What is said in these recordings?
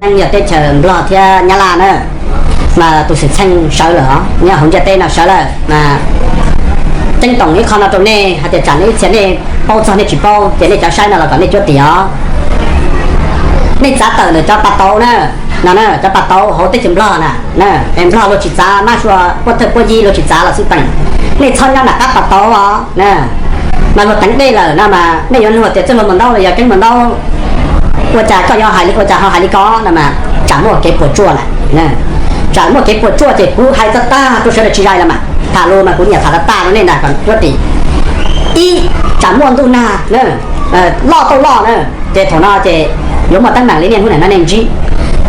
Yeeb yog teb chaws Nplog thiab Nyab Laj na, mas tus xwm txheej sawv lawm os, nyob hauv ntiaj teb no sawv lawm mas ceeb toom ib qho no rau nej hais tias tsam nej ib txhia nej paub txog nej tsis paub ces nej cov saib no los kom nej cuab tim os. Nej txav tawm ntawm cov pas tauv na, no cov pas tauv hauv teb chaws Nplog na, es Nplog luag tsis txav, mab sua puab thawj puab yig luag tsis txav los xij peem. Nej txhob nyob nram qab pas tauv os. Mas luag teev dej lawm no mas nej yuav nug tias txwj laug Muas Ntaub los yog Keeb Muas Ntaub, ua cas koj yuav hais li, ua cas ho hais li ko no mas tsam muaj kev puas tsuaj na. Tsam muaj kev puas tsuaj ces kuv hais tag tag rau sawv daws tsis zais los mas tham lus mas kuv nyiam tham tag tag rau nej ntag kom cuab tim. Ib, tsam muaj ntuj nag loj tau loj na, ces thaum no ces yuav muaj teeb meem li niaj hnub no nej ntsib.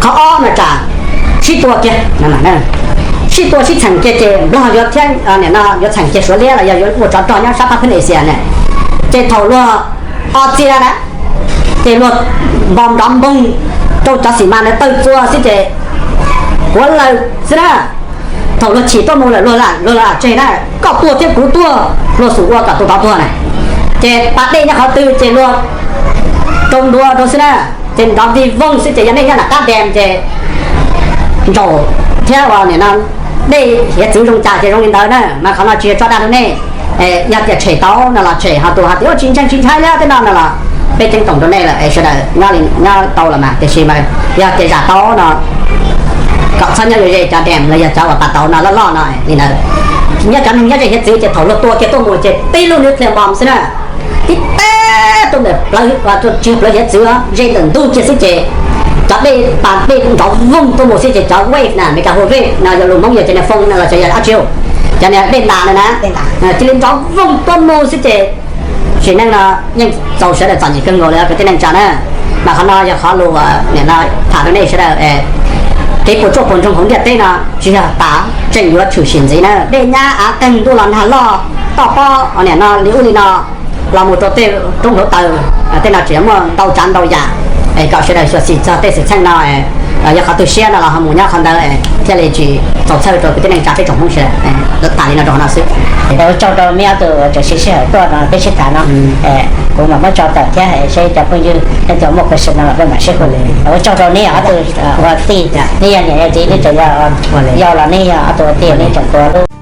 Qhov ob mas tsam sib tua kiag, sib tua sib txheem kiag ces Nplog yuav thiab, nim no yuav txheem kiag Suav liab los yog yuav ua tsov rog nyob sab phab phwb Asia na. Ces thaum luag o txia na, ces luag npos nrov npoog rau cov xim mas ntawd tawg txua xwb ces puav leej xwb na. Thaum luag chim tuaj mus lawm luag lam tseg na, koj tuag thiab kuv tuag, luag xum ua kom tus tod tuag na. Ces pas dej nyob qhov twg ces luag rau ntua rau xwb na. Ces nrov vij voog xwb ces yog nej nyob nram qab dam ces ntsaum thiab ua nim no dej hiav txwv zoo cas ces zoo li ntawd na, mas qhov no tsis yog tso dag rau nej. Yog tias tshem tau no los tshem, ho tus hais tias tsis ntseeg tsis ntshai li tej no no los peb ceeb toom rau nej lawm es sawv daws nyob tau los mas, tiam sis mas yog tias zam tau no kom txhob nyob ze ze cov dam los yog cov uas pas tauv no loj loj no li ntawd. Nyob cov neeg nyob ze hiav txwv ces thaum luag tua kiag tuaj mus ces tib lub nuclear bomb xwb na, tib teb tuaj ntawm plawv, tsis yog plawv hiav txwv, ze ntawm ntug kiag xwb ces cov dej pas dej nrov voog tuaj mus xwb ces cov wave na, Meskas hu wave no yog lus Hmoob yog cov niag foo no los yog dab tsi, cov niag dej ntas no na, cia li nrov voog tuaj mus xwb ces sim neej no yeej txaus sawv daws txom nyem kawg nkaus li kwv tij neej tsa na. Mas qhov no yog qhov lus nim no tham rau nej sawv daws, kev puas tsuaj puas ntsoog hauv ntiaj teb no tsis yog tas, tseem yuav tshwm sim ntxiv na. Dej nyab av qeeg ntuj los nag loj, toj pob nim no li ub li no los mus rau tej roob hluav taws, tej no tseem yuav muaj ntau tsav ntau yam. Kom sawv daws xyuam xim txog tej xwm txheej no, yog qhov tu siab no los ho mus nyob qhov ntawd thiaj li tsis txaus txhawj rau kwv tij neej tsa peb tsoom Hmoob sawv daws. Tham li no rau qhov no xwb. Ua tsaug rau neb ob tug tseem siv sij hawm tuaj no peb sib tham no, kuv mam muab tso tawm thiab seb cov phooj ywg leej twg muaj question no los peb mam sib hu. Ua tsaug rau neb ob tug ua tij, neb yog niam yog txiv neb tseem yau los neb yog ob tug ua tij neb tseem tuav lub